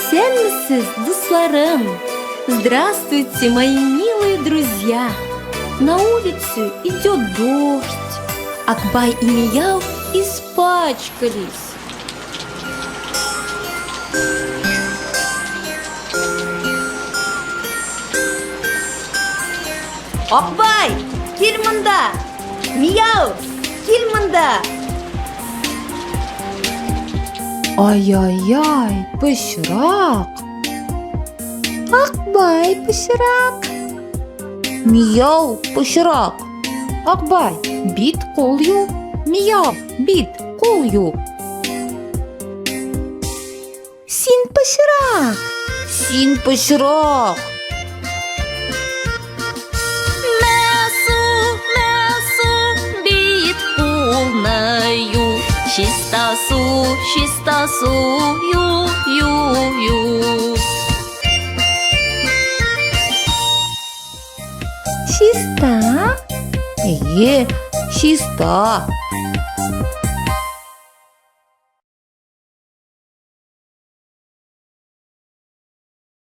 Исәнмесез, дусларым! Здравствуйте, мои милые друзья! На улице идет дождь. Акбай и Мияу испачкались. Акбай, кил монда! Мияу, кил монда! Ай-яй-яй, пычрак! Акбай пычрак! Мияу пычрак! Акбай, бит кул ю! Мияу, бит кул ю! Син пычрак! Син пычрак! Мә су, мә су, бит кулны ю. Чиста су, чиста су, ю, ю, ю. Чиста? Әйе, чиста.